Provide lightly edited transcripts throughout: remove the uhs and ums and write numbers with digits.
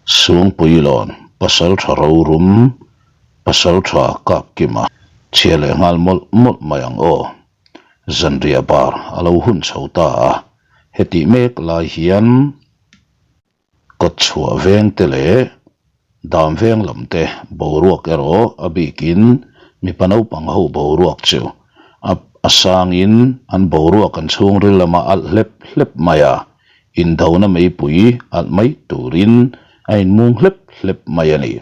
Sungpuilawn Pasaltha Rorum, Pasaltha Kapkima chhia leh nghal mawlh mawlh mai ang aw. Zanriah bar a lo hun chho ta a, hetih mek lai hian Kawtchhuah veng te leh dam veng lam te boruak erawh a bikin mipa naupang ho boruak chu a a sangin an boruak an chhungril lamah alh hlep hlep mai a, indona meipui alh mai turin a inmung hlep hlep mai a ni.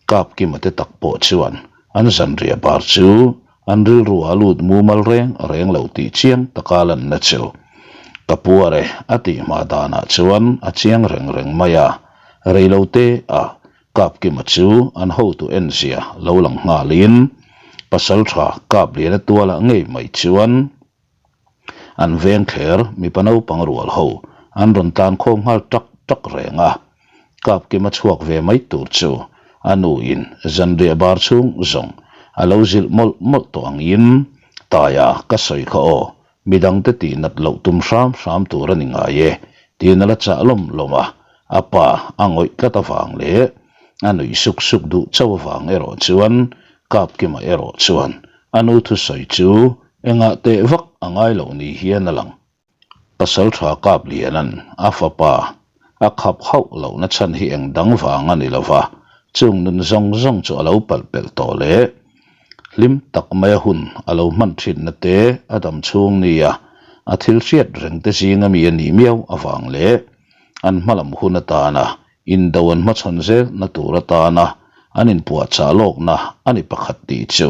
Kapkima te tak pawh chuan an zanriah bar chu An rilru a lut mumal reng reng lo tih chiang taka lanna chu ka puar e a tih hma danah chuan a chiang reng reng mai a, reilote ah Kapkima chu an hotu enzia lo lang nghalin Pasaltha Kapliana tualah ngei mai chuan an veng thler mipa naupang rual ho an rawn tlan khawm nghal tak tak reng a, Kapkima chhuak ve mai tur chu a nu in zanriah bar chhung zawng a lo zilh mawlh mawlh tawh angin Taia ka sawi kha aw, midangte tih nat loh tum hram hram tur a ni ngai e tiin a la chah lawm lawm a, a pa a ngawih tlat avang leh a nuih suk suk duh chauh avang erawh chuan Kapkima erawh chuan a nu thusawi chu Engah teh vak a ngai loh ni hian a lang. Pasal tha kap lianan a fapa a khap hauh lohna chhan hi eng dang vang a ni lo va, chung nun zawng zawng chu a lo palh pelh tawh leh hlim tak maia hun a lo hman thinna te a dam chhung nia a thil hriat reng te zinga mi a nih miau avang leh an hmalam hun atana Indo an hmachhawn zelna tur atana an inpuahchah lawkna a ni pakhat tih chu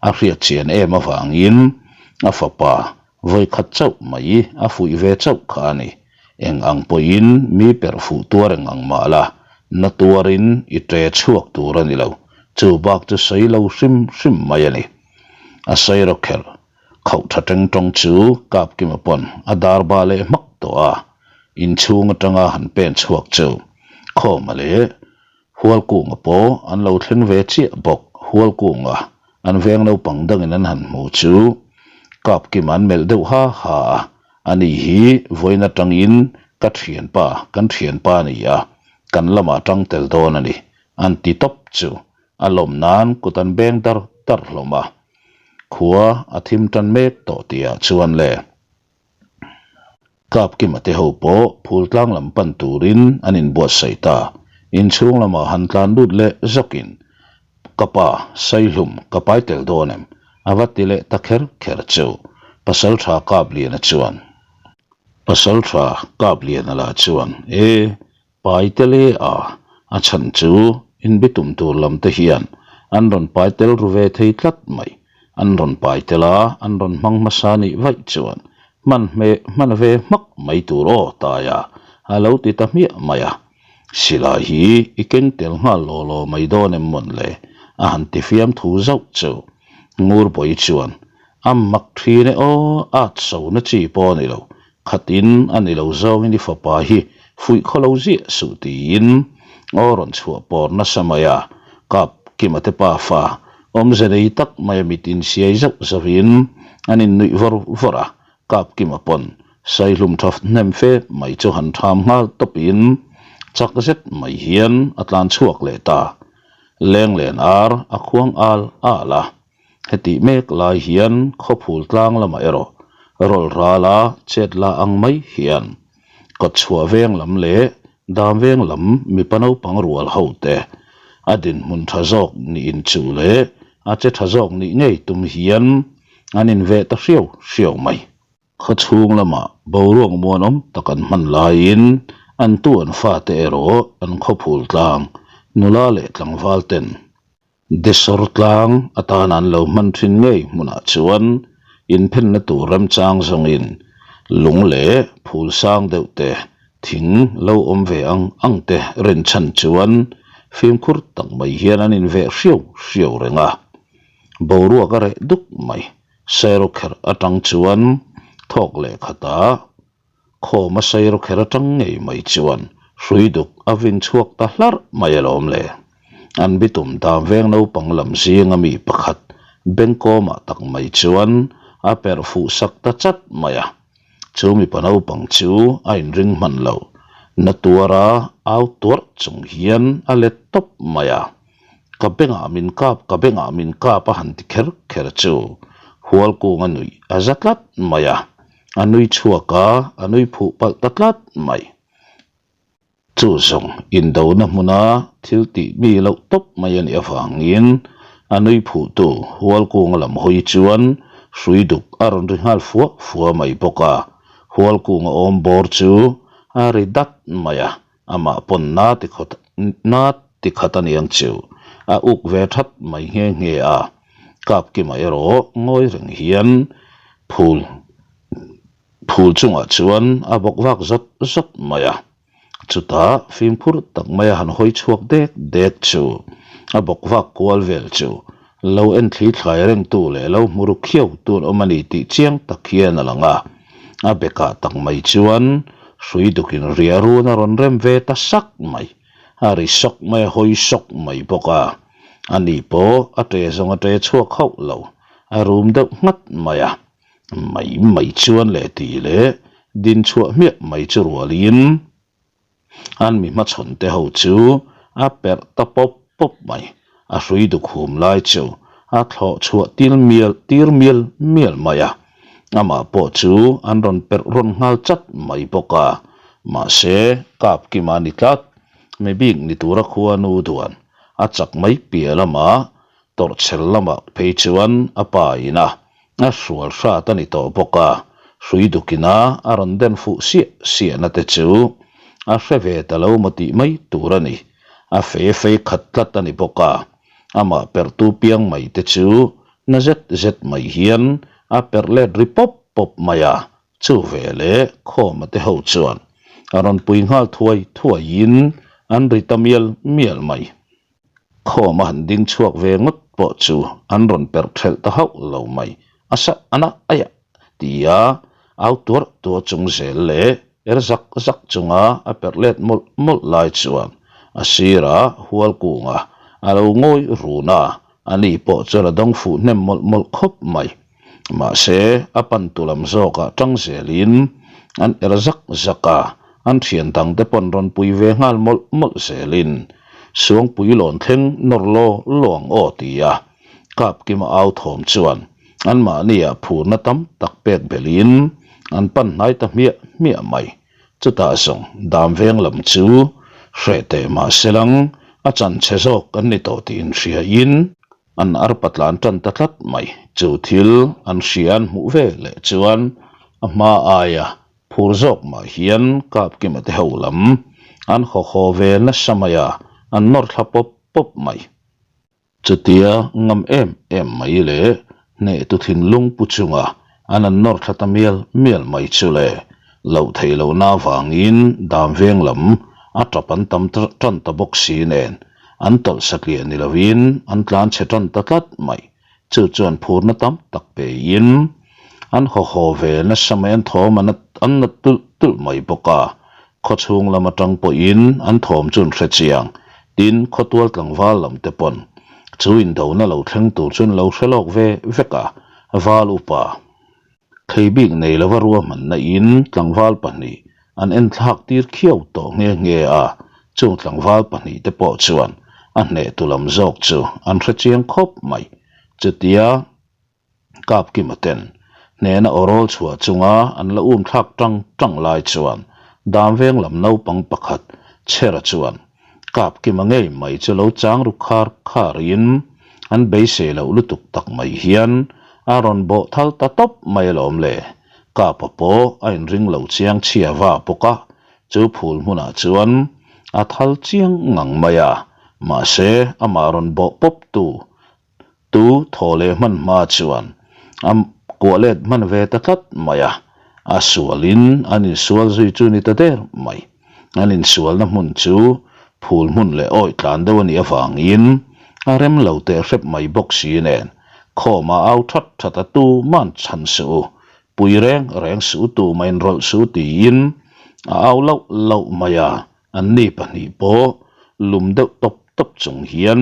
a hriat chian em avangin a fapa vawikhat chauh mai a fuih ve chauh kha a ni. Eng ang pawhin mi perh fuh tuar eng ang mah la, na tuarin i ṭe chhuak tur a ni lo. Chu bak chu sawi lo hrim hrim mai a ni. A sawi rawk kher. Khauh tha teng tawng chu Kapkima pawn a dar ba leh hmak tawh a, inchhung atanga han pen chhuak chu Khawma leh Hualkunga pawh an lo thleng ve chiah bawk. Hualkunga an veng naupang dangin an han hmu chu Kapkima an melh deuh ha ha a, ani hi vawiin atangin ka thianpa, kan thianpa a ni a, kan lamah tang tel dawn a ni, an ti tawp chu a lawm nan kut an beng dar dar hlawm a. Khua a thim tan mek tawh tihah chuan le Kapkima te ho pawh phul tlang lam pan turin an inbuatsaih ta. Inchhung lamah han tlan lut leh zawkin Ka pa, Saihlum, ka pai tel dawn em? a va ti leh ta kher kher chu Pasaltha Kapliana chuan Pasaltha Kapliana lah chuan E! Pai tel e a, a chhan chu inbitum tur lam te hian an rawn pai tel ru ve thei tlat mai. An rawn pai tel a, an rawn hmang hmasa nih vaih chuan hman hme hman ve hmak mai tur aw taia a lo ti ta hmiah mai a. Silai hi i keng tel nghal law law mai dawn em mawn le? a han ti fiam thu zauh chu. Ngurbawi chuan a mak thin e aw, at so na chi pawh a ni lo, Khatin a ni lo zawngin i fapa hi fuih khaw lo ziah suh tiin aw rawn chhuah pawr nasa mai a, kap Kima te pafa awmze nei tak mai a mit insiai zauh zauhin an innuih vawr vawr a, kap Kima pawn saihlum tha hnem fe mai chu han tham nghal tawpin chak zet mai hian a tlan chhuak leh ta. Lenglen ar a khuang al al a. Hetih mek lai hian khawphul tlang lamah erawh rawlh rala chet la ang mai hian kawtchhuah veng lam leh dam veng lam mipa naupang rual ho te a dinhmun tha zawk nih inchuh leh a che tha zawk nih ngei tum hian an inveh ta hriau hriau mai. Khawchhung lamah boruak muanawm tak an hman laiin an tu an fate erawh an khawphul tlang nula leh tlangval ten Desawr tlang atan an lo hman thin ngei hmunah chuan inphenna tur remchang zawngin lung leh phul sang deuh te, thing lo awm ve ang ang te rinchhan chuan fimkhur tak mai hian an inveh hriau hriau reng a. Boruak a reh duk mai. Sairawkherh atang chuan thawk leh khatah Khawma sairawkherh atang ngei mai chuan hrui duk a vin chhuak ta hlarh mai alawm le. An bitum dan veng naupang lam zinga mi pakhat bengkawmah tak mai chuan a perh fuh sak ta chat mai a. Chu mipa naupang chu a inring hman lo. Na tuara au tuarh chung hian a let tawp mai a. Ka bengah min kap, ka bengah min kap a han ti kher kher chu Hualkung a nuih a za tlat mai a. A nui chhuak a, a nui phuh palh ta tlat mai. Chu zawng indona hmuna thil tih mi loh tawp mai a nih avangin a nui phuhtu Hualkunga lam hawi chuan hrui duk a rawn ri nghal fua fua mai bawk a. Hualkunga awm bawr chu a ri dat mai a, amah pawn na ti khawt na ti khat a niang chu a uk ve that mai nghe nghe a. Kapkima erawh ngawi reng hian phul Phul chungah chuan a bawk vak zawt zawt mai a, chutah fimkhur tak maia han hawi chhuak dek dek chu a bawk vak kual vel chu lo en thli thlai rengtu leh lo hmu ru khiau tur awm a ni tih chiang tak hian a lang a, a bekah tak mai chuan hrui dukin riah run a rawn rem ve ta sak mai, a ri sawk mai a hawi sawk mai bawk a, ani pawh a ṭe zawng a ṭe chhuak hauh lo, a rum deuh nghat mai a. Mai mai chuan leh tih leh din chhuah hmiah mai chu rualin an mi hmachhawn te ho chu a perh ta pawp pawp mai. A hrui duk hum lai chu a thlawh chhuah til mial tir mial mial mai a, amah pawh chu an rawn perh rawn nghal chat mai bawk a. Mahse, kap kima ni tlat, mi bik ni tura khua nu duan a chak mai piah lamah Tawrhchhel lamah phei chuan a pa ina a hrual hrat a ni tawh bawk a, hrui dukina a rawn den fuh siah siahna te chu a hre ve ta lo maw tih mai tur a ni. A fe fei khat tlat a ni bawk a, amah perhtu piang mai te chu na zet zet mai hian a perh let ri pawp pawp mai a, chu ve leh Khawma te ho chuan a rawn pui nghal thuai thuaiin an ri ta mial mial mai. Khawm a han ding chhuak ve ngawt pawh chu an rawn perh thelh ta hauh lo mai. A sa a na aiah! tia au tuar tuar chung zel leh er zak zak chunga a perh let mawlh mawlh lai chuan a sirah hual kunga a lo ngawi run a, ani pawh chuan a dawng fuh hnem mawlh mawlh khawp mai. Mahse, a pantu lam zawkah tang zelin an er zak zak a, an thian dangte pawn rawn pui ve nghal mawlh mawlh zelin Suangpui lawn thleng nawr law law ang aw ti a Kapkima au thawm chuan anmahniah phurna tam tak pek belhin an pan hnai ta hmiah hmiah mai. Chutah zawng Damveng lam chu hreh teh mahse lang a chanchhe zawk an ni tawh tih inhriain, An arpa tlan tan ta tlat mai. Chu thil an hria an hmuh ve leh chuan a hma aia phur zawk mah hian Kapkima te ho lam an haw haw ve nasa mai a, an nawr thla pawp pawp mai. Chutia ngam em em mai leh hnehtu thinlung pu chunga an an nawr thla ta mial mial mai chu le, loh theih lohna avangin Damveng lam a tap an tam tan ta bawk si nen an tawlh satliah ni lovin an tlan chhe tan ta tlat mai. Chu chuan phurna tam tak peiin an haw haw ve nasa mai an thawm an an nat tulh tulh mai bawk a, khawchhung lam atang pawhin an thawm chu an hre chiang. Tin, khawtual tlangval lam te pawn chu indona lo thleng tur chu an lo hre lawk ve vek a, val upa Thei bik nei lova ruahmanna in tlangval pahnih an enthlak tir khiau tawh nghe nghe a, chung tlangval pahnih te pawh chuan a hnehtu lam zawk chu an hre chiang khawp mai. Chutia Kapkima ten hnehna awrawl chhuah chunga an la um thlak tang tang lai chuan Damveng lam naupang pakhat Chhera chuan Kapkima ngei mai chu lo chang ru khar khar in an beisei loh lutuk tak mai hian a rawn bawh thal ta tawp mai alawm le. Kapa pawh a inring lo chiang chhia va bawk a, chu phul hmunah chuan a thal chiang ngang mai a, mahse amah rawn bawh pawp tu Tu thaw leh hman hma chuan a kuah let hman ve ta tlat mai a, a sualin an insual zui chu ni ta der mai. An insualna hmun chu phul hmun leh awih tlan deuh a nih avangin a rem lo teh hrep mai bawk si nen khawmah au that that a tu man chhan suh u, pui reng reng suh u tu mah inrawlh suh u tiin a au lauh lauh mai a. Anni pahnih pawh lum deuh tawp tawp chung hian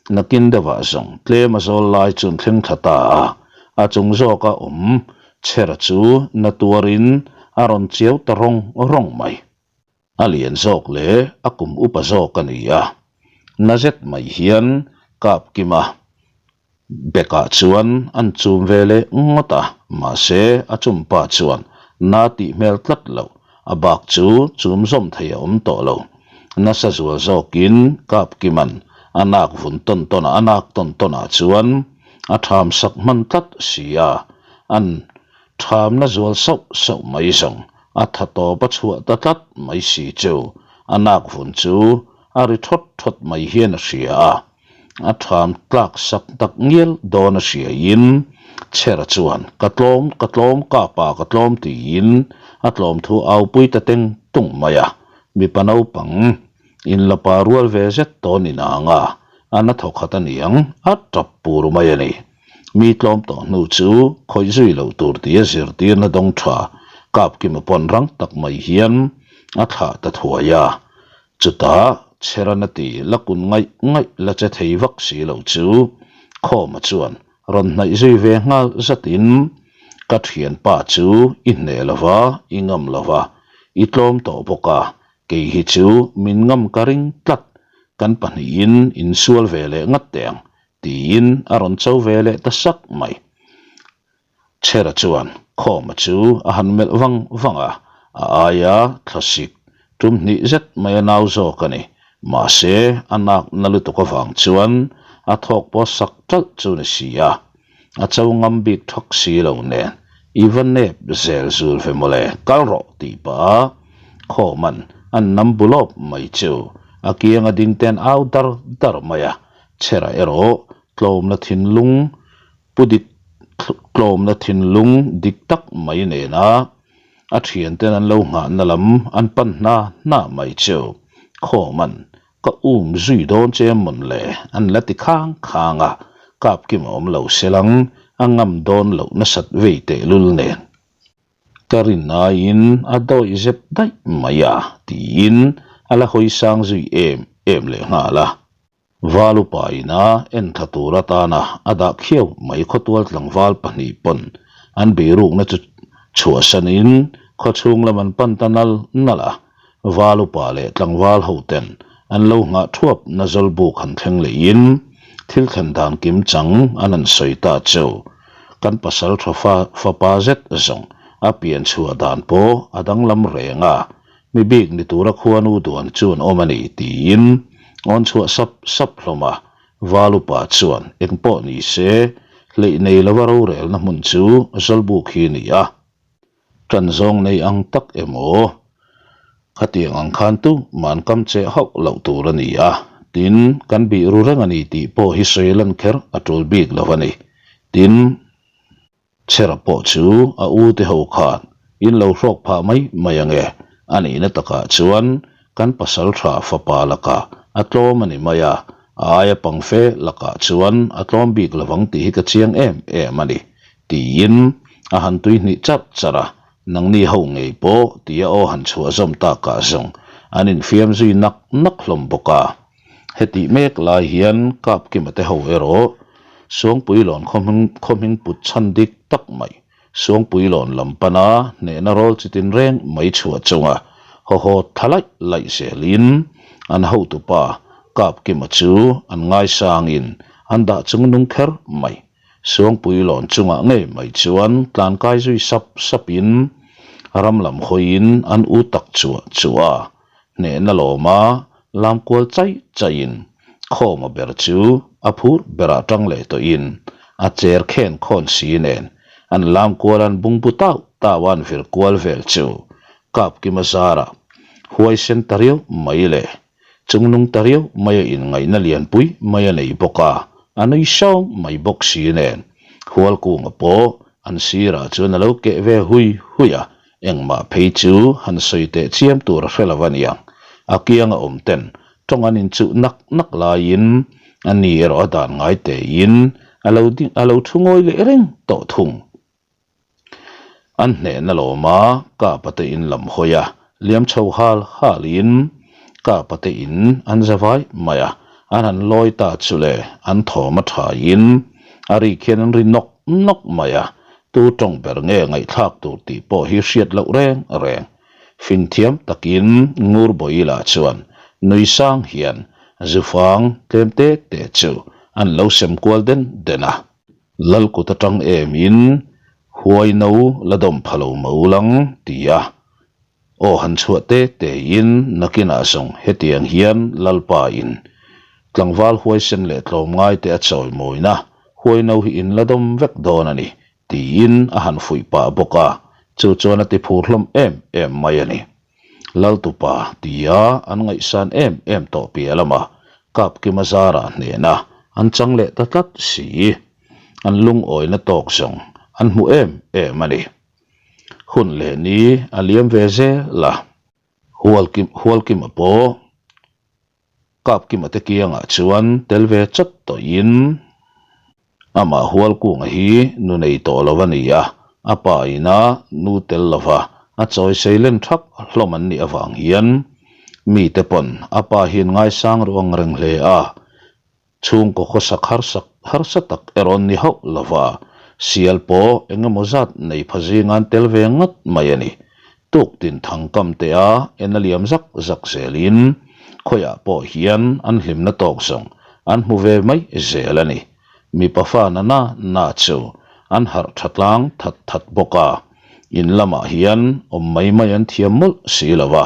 nakin deuhah zawng tlem a zawl lai chu an thleng thla ta a, a chung zawka awm chhera chu na tuarin a rawn chiau ta rawng rawng mai. A lian zawk leh a kum upa zawk a ni a. Na zet mai hian Kapkima Bekah chuan an chum ve leh ngawt a, mahse a chumpa chuan na tih hmel tlat loh, a bak chu chum zawm thei a awm tawh lo. Nasa zual zawkin Kapkima'n a nak vun tawn tawn a, a nak tawn tawn ah chuan a tham sak hman tlat si a, an thamna zual sauh sauh mai zawng a tha tawp a chhuah ta tlat mai si chu a nak vun chu a ri thawt thawt mai hian a hria a. A tham tlak sak tak ngial dawn a hriaiin Chhera chuan, Ka tlawm, ka tlawm, ka pa ka tlawm tiin a tlawm thu aupui ta teng tung mai a. Mipa naupang inlapa rual ve zet tawn inang a, a na thawkhat a niang, a tap pur mai a ni. Mi tlawm tawh hnu chu khawih zui loh tur tia zirtirna dawng tha Kapkima pawn rang tak mai hian a thlah ta thuai a. Chutah Cheran a ti la kun ngaih ngaih la che thei vak si lo chu Khawma chuan rawn hnaih zui ve nghal zatin, Ka thianpa chu i hneh lo va, i ngam lo va, i tlawm tawh bawk a, kei hi chu min ngam ka ring tlat, kan pahnihin insual ve leh ngat teh ang, tiin a rawn cho ve leh ta sak mai. Chhera chuan Khawma chu a han melh vang vang a, a aia thlasik tum hnih zet mai a nau zawk a ni. Mahse, a nak na lutuk avang chuan a thawk pawh sak ṭalh chu ni si a, a cho ngam bik thak si lo nen, I va nep zel zul ve mawle, kal rawh tih pah a Khawma'n an nam bu lawp mai chu a kianga ding ten au dar dar mai a, Chhera erawh tlawmna thinlung Pu dik tlawmna thinlung dik tak mai nena a thianten an lo nghahna lam an pan hna hna mai chu Khawman ka um zui dawn che mawn le an la ti khang khang a, Kapkim a awm lo selang a ngam dawn loh nasat vei tehlul nen. Ka rin aiin a dawih zep daih mai a tiin a la hawi sang zui em em leh nghal a. Valupa ina enthla tur atana a dah khiau mai khawtual tlangval pahnih pawn an beirukna chu chhuahsanin khawchhung lam an pan ta nal nal a, Valupa leh tlangval hoten an lo nghah thuap na zawlbuk han thleng leiin thil thlen dan kim chang an han sawi ta chu kan pasal tha fa fapa zet zawng a pian chhuah dan pawh a danglam reng a, Mi bik ni tura khuanu duan chuan awm a ni tiin awn chhuah sap sap hlawm a, Valupa chuan eng pawh ni se hleih nei lova rorelna hmun chu Zawlbuk hi a ni a, ṭan zawng nei ang tak emaw khatiang ang khan tu man kam che hauh loh tur a ni a, tin kan bih ru reng a ni tih pawh hi sawi lan kher a ṭul bik lo a ni, tin. Chhera pawh chu a u te ho khan in lo hrawk phah mai mai ange, a nihna takah chuan kan pasal tha fapa lakah a tlawm a ni mai a, a aia pangfe lakah chuan a tlawm bik lovang tih hi ka chiang em em a ni, tiin a han tui hnih charh charh a, nangni ho ngei pawh tia aw han chhuah zawm takah zawng an infiam zui nak nak hlawm bawk a. Hetih mek lai hian Kapkima te ho erawh Suangpuilawn khawhming put chhan dik tak mai Suangpuilawn lam pana hnehna rawl chi tinreng mai chhuah chunga hawhaw tha laih laih zelin an hotupa Kapkima chu an ngaisangin an dah chung nung kher mai. Suangpuilawn chungah ngei mai chuan tlankai zui sap sapin ram lam hawiin an u tak chuah chuah a. Hnehna lawma lam kual chai chaiin khawma ber chu a phur berah tang leh tawhin a cher khen khawn si nen an lam kual an bungbu tau tau a an vir kual vel chu Kapkima zarah huaisen ta riau mai le chungnung ta riau mai a inngaihna lianpui mai a nei bawk a, a nui sawng mai bawk si nen Hualkunga pawh an sirah chuan a lo keh ve hui hui a, Engmah phei chu han sawi teh chiam tur a hre lo a niang. A kianga awm ten tawng an inchuh nak nak laiin a ni erawh a dan ngai tein a lo ding a lo thu ngawi leh reng tawh thung. An hnehna lawm a, Kapa te in lam hawi a, liam chho hal halin Kapa te in an za vai mai a, an han lawi ta chu le an thawm a thain a rik hian an ri nawk nawk mai a, Tu tawng ber nge ngaihthlak tur tih pawh hi hriat loh reng reng. Fing thiam takin Ngurbawi lah chuan nui sang hian zufang tlem te te chu an lo sem kual den den a. Lal kut atang em in huai no la dawm pha lo maulang ti a Aw han chhuah te te in nakinah zawng hetiang hian Lalpa in tlangval huaisen leh tlawmngai te a chawi mawina huaino hi in la dawm vek dawn a ni tiin a han fuih pah bawk a, chu chuan a ti phur hlawm em em mai a ni. Laltupa tia an ngaihsan em em tawh piah lama Kapkima zarah hnehna an chang leh ta tlat si. An lungawina tawk zawng an hmu em em a ni. Hun leh ni a liam ve zel a. Hualkim Hualkima pawh Kapkima te kiangah chuan tel ve chawt tawhin amah Hualkunga hi nu nei tawh lo a ni a, a pa ina nu tel lova a chawi sei len thap hlawm an nih avang hian mite pawn a pa hian ngaisang ru ang reng hle a, Chhungkaw khawsak harsak harsa tak erawh ni hauh lova, sial pawh eng emaw zat nei pha zinga'n tel ve ngat mai a ni. Tuktin thangkam te a en a liam zak zak zelin khawiah pawh hian an hlimna tawk zawng an hmu ve mai zel a ni. Mipa fa na na na chu an harh tha tlang that that bawk a, in lamah hian awm mai mai an thiam mawlh si lo a,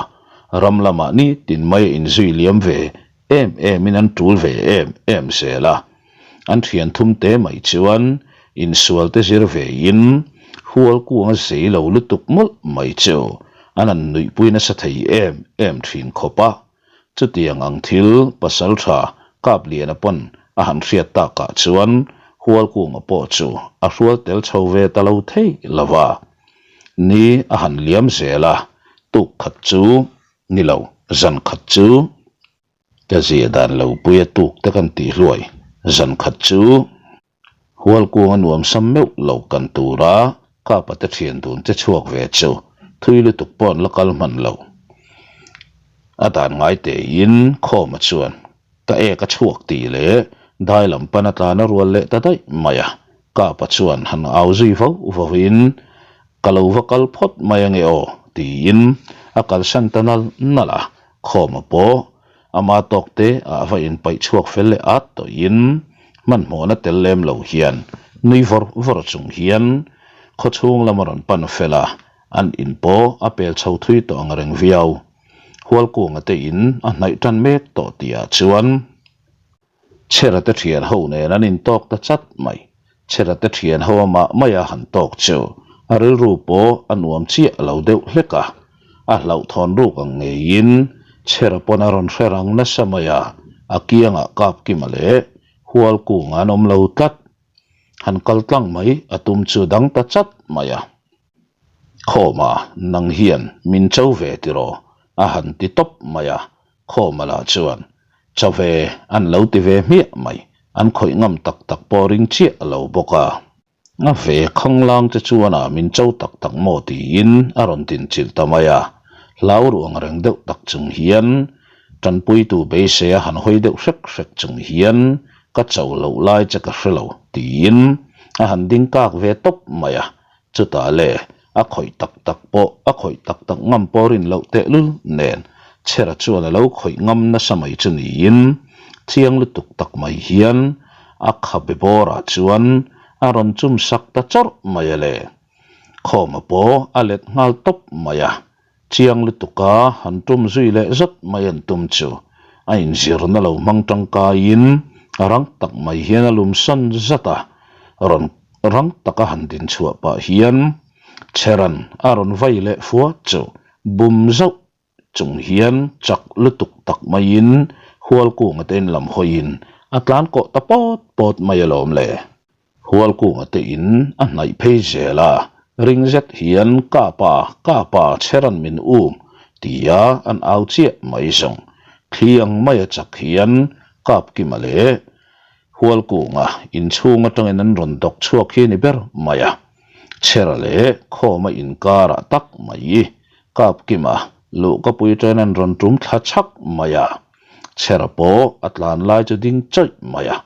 ram lamah nitin mai a inzui liam ve em em in an tul ve em em zel a, an thian thum te mai chuan insual te zir ve in hual kuang a zei lo lutuk mawlh mai chu an han nuihpui nasa thei em em thin khawp a, chutiang ang thil pasal tha Kapliana pawn a han hriat takah chuan hual kuanga pawh chu a hrual tel chho ve ta lo thei lo va, ni a han liam zel a, tuk khat chu Ni lo, zan khat chu ka zia dan lo pui a tuk te kan tih hluai. Zan khat chu Hualkuang a nuam sam meuh lo kan tura Kapa te thian dun che chhuak ve chu thui lutuk pawh an la kal hman lo. A dan ngai tein Khawma chuan ka ek a chhuak tih leh dai lam pan a tlan a rual leh ta daih mai a. Kapa chuan han au zui vau vauin Ka lo va kal phawt mai ange aw, tiin a kalsan ta nal nal a, Khawma pawh ama tawk te ah va inpaih chhuak fel leh at tawhin hmanhmawhna tel lem lo hian nui vawr vawr chung hian khawchhung lam a rawn pan fel a, an in pawh a pel chho thui tawh ang reng viau. Hualkunga te in a hnaih tan mek tawh tihah chuan. Chhera te thian ho nen an intawk ta chat mai. Chhera te thian ho amah maia han tawk chu a rilru pawh a nuam chiah lo deuh hlek a. A hlauhthawn ruk ang ngeiin Chhera pawn a rawn hre rang nasa mai a, a kiangah Kapkima leh Hualkunga an awm lo tlat. Han kal tlang mai a tum chu dang ta chat mai a. Khawma nang hian min cho ve tiraw? a han ti tawp mai a. Khawma lah chuan, Cho ve, an lo ti ve hmiah mai, an khawih ngam tak tak pawh ring chiah a lo bawk a. A ve khanglang che chuan a min cho tak tak maw tiin a rawn tinchilh ta mai a. Hlau ruang reng deuh tak chung hian, tanpuitu beisei a han hawi deuh hrek hrek chung hian, Ka cho loh lai che ka hre lo, tiin a han ding kak ve tawp mai a. Chutah le, a khawih tak tak pawh, a khawih tak tak ngam pawh rin loh tehlul nen, Chhera chuan a lo khawih ngam nasa mai chu niin, chiang lutuk tak mai hian a khabe bawrah chuan a rawn chum sak ta chawrh mai a le. Khawma pawh a let nghal tawp mai a, Chiang lutuka han tum zui leh zat mai an tum chu a inzirna lo hmang tangkaiin rang tak mai hian a lum san zat a, rawn rang taka han din chhuah pah hian Cheran a rawn vai leh fua chu bum zauh chung hian chak lutuk tak maiin Hualkunga te in lam hawiin a tlan kawh ta pawt pawt mai alawm le. Hualkunga te in a hnaih phei zel a, ring zet hian Ka pa, ka pa, Cheran min um, tia an au chiah mai zawng. Thli ang mai a chak hian Kapkima leh Hualkunga inchhung atangin an rawn dawk chhuak hi ni ber mai a. Chera leh Khawma inkarah tak mai Kapkima luhkapui ṭen an rawn ṭum thla chhak mai a, Chera pawh a tlan lai chu ding chawih mai a.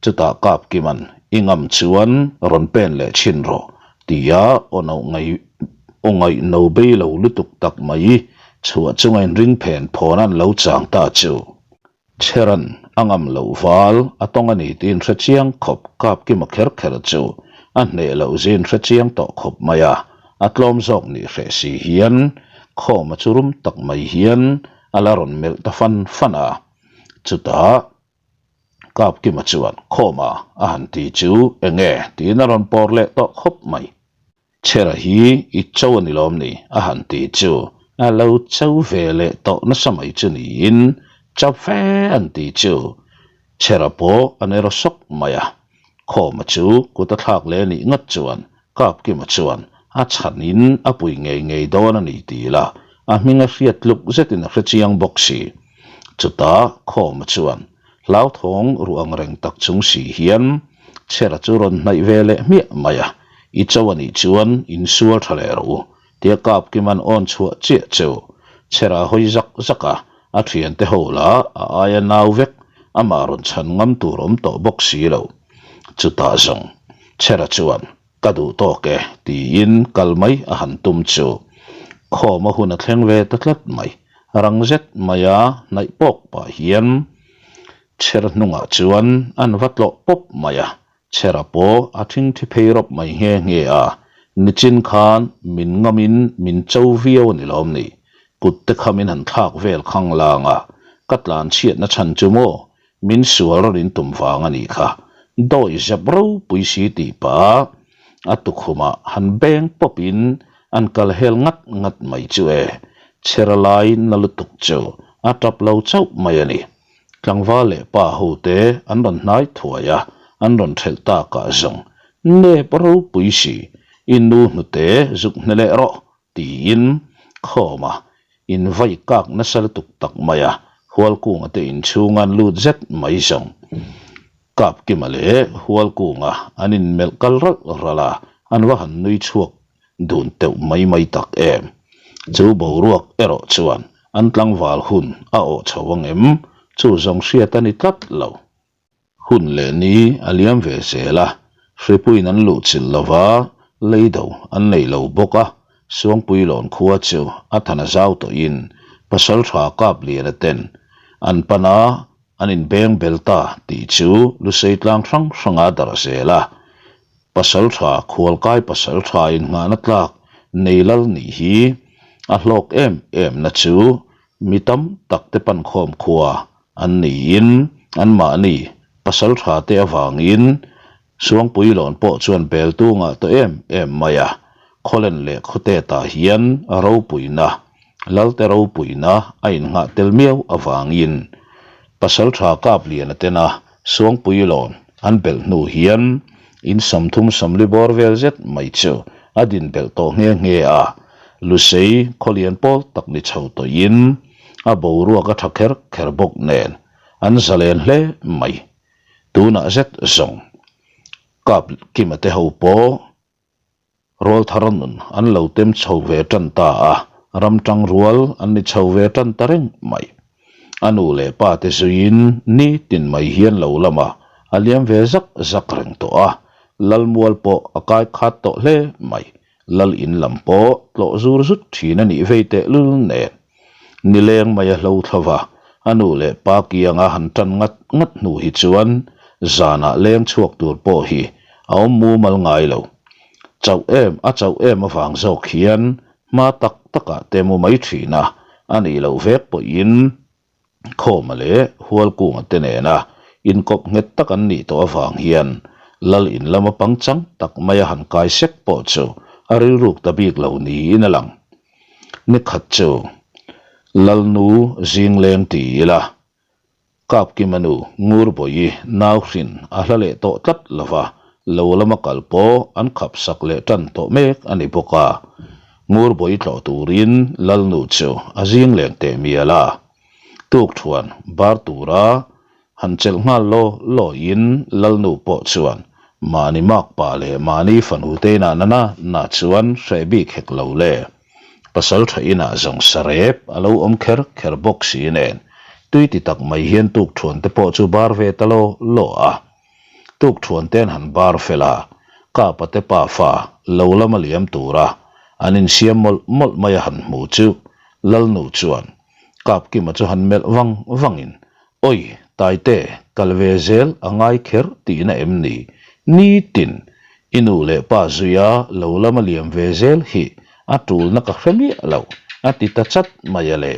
Chutah Kapkiman, I ngam chuan rawn pen leh chhin rawh, tia aw no ngai aw ngaih no bei lo lutuk tak mai. Chhuah chunga inring phen phawn an lo chang ta chu. Cheran a ngam loh val a tawng a ni tiin hre chiang khawp kap kima kher kher chu a hneh loh zin hre chiang tawh khawp mai a, a tlawm zawk nih hreh si hian khawma chu rum tak mai hian a la rawn melh ta fan fan a. Chutah kap kima chuan khawma a han ti chu enge tiin a rawn pawr leh tawh khawp mai. Chhera hi i cho a ni lawm ni? a han ti chu a lo cho ve leh tawh nasa mai chu niin chap fe an ti chu Chhera pawh a nero sawk mai a. Khawma chu kut a thlak leh nih ngat chuan Kapkima chuan a chhanin a pui ngei ngei dawn a ni tih lah a hming a hriat tluk zetin a hre chiang bawk si. Chutah Khawma chuan Hlauthawng ruh ang reng tak chung si hian Chhera chu rawn hnaih ve leh hmiah mai a, I cho a nih chuan insual tha leh rawh u, tia Kapkima'n awn chhuah chiah chu Chhera hawi zak zak a, a thiante ho lah a aia nau vek, amah rawn chhan ngam tur awm tawh bawk si lo. Chutah zawng Chhera chuan Ka duh tawk e, tiin kal mai a han tum chu khawm a hun a thleng ve ta tlat mai. Rang zet maia hnaih pawk pah hian chher hnungah chuan an va tlawh pawp mai a, chhera pawh a thingthi phei rawp mai nghe nghe a, nichin khan min ngamin min cho viau a ni lawm ni, kut te kha min han thlak vel khang lang a, ka tlan chhiatna chhan chu maw Min sual rawn in tum vang a nih kha, dawi zep ropui si tih pah a tukhumah han beng pawp in an kal hel ngat ngat mai chu e, chhera lai na lutuk chu a tap lo chauh mai a ni. Tlangval leh pa ho te an rawn hnai thuai a, an rawn thelh tak ah zawng nep ropui si, i nu hnute zuk hne leh rawh Tiin khawma invai kak nasa lutuk tak mai a, Hualkunga te inchhunga an lut zet mai zawng. Kapkima leh Hualkunga an inmelh kal ralh ralh a, an va han nui chhuak dun teuh mai mai tak em. Chu boruak erawh chuan an tlangval hun a awh chho ang em? Chu zawng hriat a ni tlat lo. Hun leh ni a liam ve zel a, hripuiin an luhchilh lo va, leido an nei lo bawk a, Suangpuilawn khua chu a than a zau tawhin Pasaltha Kapliana ten an pan a, an inbeng bel ta tih chu Lusei tlang hrang hranga darh zel a. Pasaltha khualkai pasaltha innghahna tlak nei lal nih hi a hlawk em em na chu mi tam tak te pankhawm khua An niin anmahni pasal tha te avangin Suangpuilawn pawh chuan bel tungah tawh em em mai a, Khawlen leh Khawtetah hian ropuina, Lalte ropuina a innghah tel miau avangin pasal tha Kapliana tena Suangpuilawn an belh hnu hian in 30 40 bawr vel zet mai chu a din belh tawh nghe nghe a, Lusei khawlian pawl tak ni chho tawhin A boruak a tha kher kher bawk nen an zalen hle mai. Tunah zet zawng Kap Kima te ho pawh Rawlthar nun an lo tem chho ve tan ta a, ram tang rual an ni chho ve tan ta reng mai. A nu leh pa te zuiin nitin mai hian lo lamah a liam ve zak zak reng tawh a, Lalmual pawh a kai khat tawh hle mai. Lal in lam pawh tlawh zur zut thin a nih vei teh lul nen. Nileng mai a hlo thlo va, a nu leh pa kianga han tan ngat ngat hnu hi chuan zanah leng chhuak tur pawh hi a awm mumal ngai lo. Chauh em a chauh em avang zawk hian hma tak takah te mu mai thin a, a nih loh vek pawhin Khawma leh Hualkunga te nena inkawp nghet tak an nih tawh avang hian Lal in lama pangchang tak maia han kai sek pawh chu a rilruk ta bik lo niin a lang. Ni khat chu Lalnu Zingleng ti ila Kapkima nu Ngurbawi nau hrin a hla leh tawh tlat lova lo lama kal pawh an khap sak leh tan tawh mek a ni bawk a. Ngurbawi tlawh turin Lalnu chu a zing leng teh mial a, tukthuan bar tura han chelh nghal law lawiin Lalnu pawh chuan mahni makpa leh mahni fanu te inah na na na chuan hreh bik hek lo le. Pasal tha inah zawng sarep a lo awm kher kher bawk si nen tui ti tak mai hian tukthuan te pawh chu bar ve ta law law a. Tukthuan te an han bar fel a, Kapa te pafa lo lama liam tura an insiam mawlh mawlh mai a han hmu chu. Lalnu chuan Kapkima chu han melh vang vangin, Awi, Taite, kal ve zel a ngai kher tihna em ni? Nitin, i nu leh pa zuia lo lama liam ve zel hi a tulna ka hre miah lo, a ti ta chat mai a le.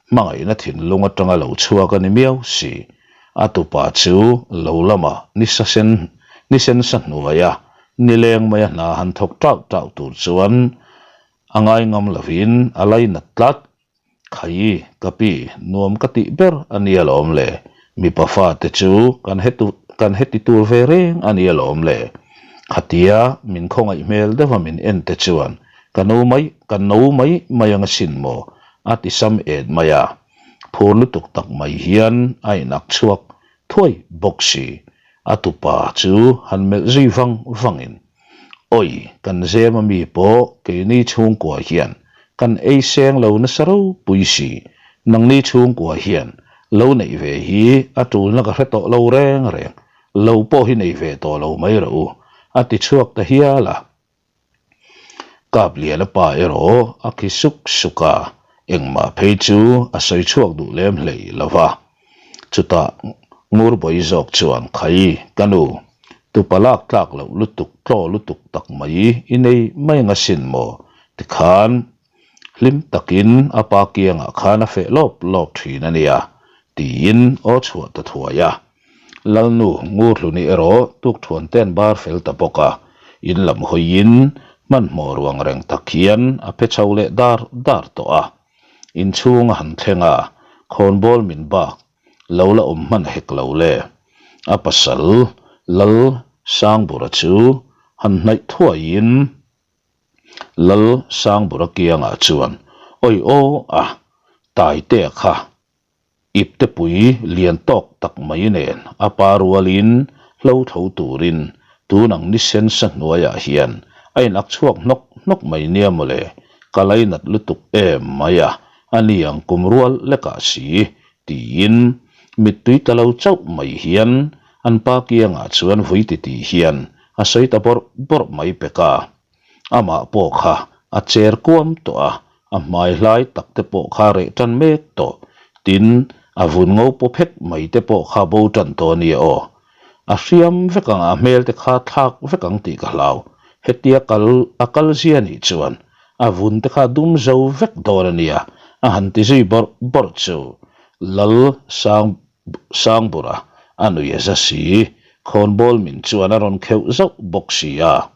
Hmangaihna thinlung atanga lo chhuak a ni miau si. A tupa chu lo lama nisa sen ni sen sa hnuaia nileng maia hna han thawk tauh tauh tur chuan a ngai ngam lovin a lainat tlat. Khai, ka pi, nuam ka tih ber a nia lawm le. Mipa fate chu kan heti kan heti tur ve reng a nia lawm le. Khatia min khawngaih hmel deuha min en te chuan ka no mai ka no mai mai ang asin maw a ti sam et mai a. Phur lutuk tak mai hian a inak chhuak thuai bawk si. A tupa chu han melh zui vang vangin Awi, kan zem a mi pawh keini chhungkua hian kan ei seng lo nasa ropui si, nangni chhungkua hian lo neih ve hi a tulna ka hre tawh lo reng reng, lo pawh hi nei ve tawh lo mai rawh u, a ti chhuak ta hial a. Kapliana pa erawh a khi suk suk a, engmah phei chu a sawi chhuak duh lem hlei lo va. Chutah Ngurbawi zawk chuan, Khai, ka nu, tupa lak tlak loh lutuk, tlaw lutuk tak mai i nei mai ang asin maw? Tikhan hlim takin a pa kiangah khan a feh lawp lawp thin a nia, tiin aw chhuah ta thuai a. Lalnu Ngurhluni erawh tukthuan te an bar fel ta bawk a, in lam hawiin hmanhmawh ruang reng tak hian a phe chho leh dar dar tawh a. Inchhung a han thleng a, khawnbawl min bak lo la awm hman hek lo le. A pasal Lal Sangbura chu han hnaih thuaiin Lal Sangbura kiangah chuan awi aw a, Taitea kha Iptepui lian tawk tak mai nen a pa rualin hlo tho turin tun ang ni sen sa hnuaiah hian a inak chhuak hnawk hnawk mai nia mawle, ka lainat lutuk em mai a, a ni ang kum rual lekah si tiin mittui ta lo chauh mai hian an pa kiangah chuan vui titih hian a sawi ta bawrh bawrh mai pek a. Amah pawh kha a cher kuam tawh a, a hmai hlai tak te pawh kha reh tan mek tawh. Tin, a vun ngo paw phek mai te pawh kha bo tan tawh a nia aw. A hriam vek ang a hmel te kha thlak vek ang tih ka hlau. Hetia kal a kal zia nih chuan a vun te kha dum zo vek dawn a nia, a han ti zui bawrh bawrh chu Lal Sang Sangbura a nui a za si. Khawnbawl min chuan a rawn kheuh zauh bawk si a.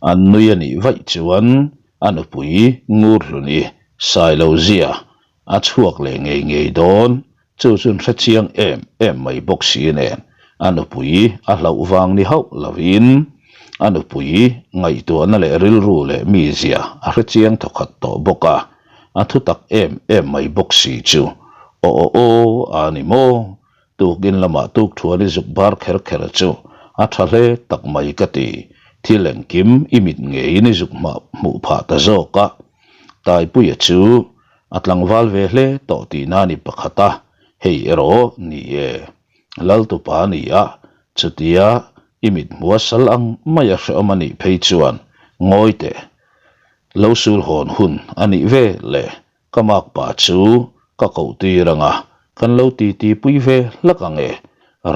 An nui a nih vaih chuan a nupui Ngurhluni Sailozia a chhuak leh ngei ngei dawn, chu chu an hre chiang em em mai bawk si nen a nupui a hlauh vang ni hauh lovin a nupui ngaihtuahna leh rilru leh mizia a hre chiang thawkhat tawh bawk a, a thutak em em mai bawk si chu aw aw aw a ni maw? Tukin lamah tukthuan i zuk bar kher kher chu a tha hle tak mai ka ti. Thil engkim i mit ngeiin i zuk hmah hmuh phah ta zawk a. Taipuia chu a tlangval ve hle tawh tihna a ni pakhat a, hei erawh ni e. Laltupa a ni a, chutia i mit hmua sal ang mai a hrehawm a nih phei chuan ngawi teh. Lo sul hawn hun a nih ve le. Ka makpa chu ka koh tir ang a, kan lo titi pui ve hlak ang e,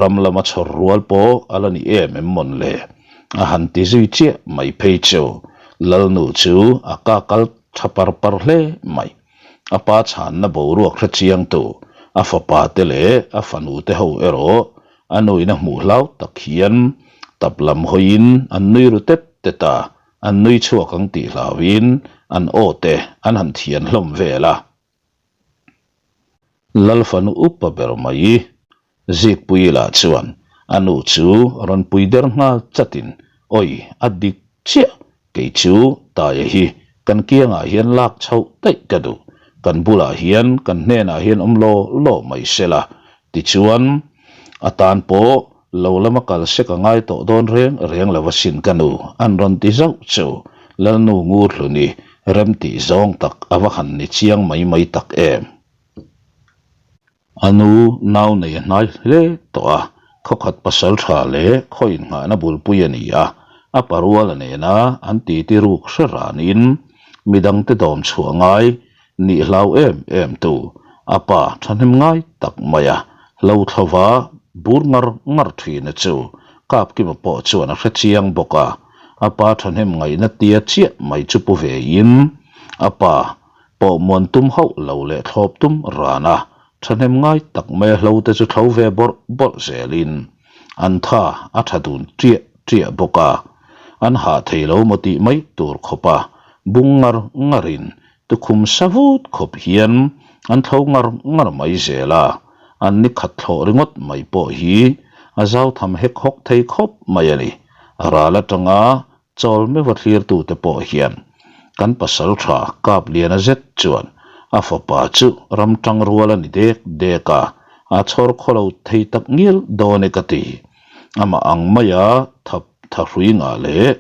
ram lama chhawr rual pawh a la ni em em mawn le? A han ti zui chiah mai phei chu Lalnu chu a ka kal tha par par hle mai. A pa chhanna boruak hre chiangtu a fapa te leh a fanu te ho erawh a nuin a hmuh hlau tak hian tap lam hawiin an nui ru tet tet a, An nui chhuak ang tih hlauhin an aw te an han thian hlawm vel a. Lalfanu upa ber mai Zikpuii lah chuan a nu chu rawn pui der nghal chatin, Awi, a dik chiah, kei chu Taia hi kan kiangah hian lak chhoh daih ka duh, kan bulah hian kan hnenah hian awm law law mai sela, Tichuan, a tan pawh lo lama kal sek a ngai tawh dawn reng reng lo asin ka nu, an rawn ti zauh chu. Lalnu Ngurhluni remtih zawng tak a va han ni chiang mai mai tak em. A nu nau nei a hnai hle tawh a, khawkhat pasal tha leh khaw innghahna bulpui a ni a, a paruala nena an titi ruk hre ranin midangte dawm chhuah ngai. Nih hlau em em tu a pa thahnem ngai tak mai a, hlo thlova bur ngar ngar thina chu Kapkima pawh chuan a hre chiang bawk a, a pa thahnem ngaihna tia chiah mai chu pu ve in a pa pawh muan tum hauh lo leh thlawp tum ran a, thahnem ngai tak mai a hlo te chu thlo ve bawrh bawrh zel in an tha a tha dun ṭiah ṭiah bawk a, an hah thei lo maw tih mai tur khawp a bung ngar ngar in Tukhum sa vut khawp hian an thlo ngar ngar mai zel a, an ni khat thlawh ringawt mai pawh hi a zau tham hek hawk thei khawp mai a ni. Ral atanga chawl meuha thlirtute pawh hian kan pasal tha kap liana zet chuan a fapa chu ram tang rual a ni dek dek a, a chhawr khaw lo thei tak ngial dawn e ka ti. Amah ang maia tha thahrui ngah leh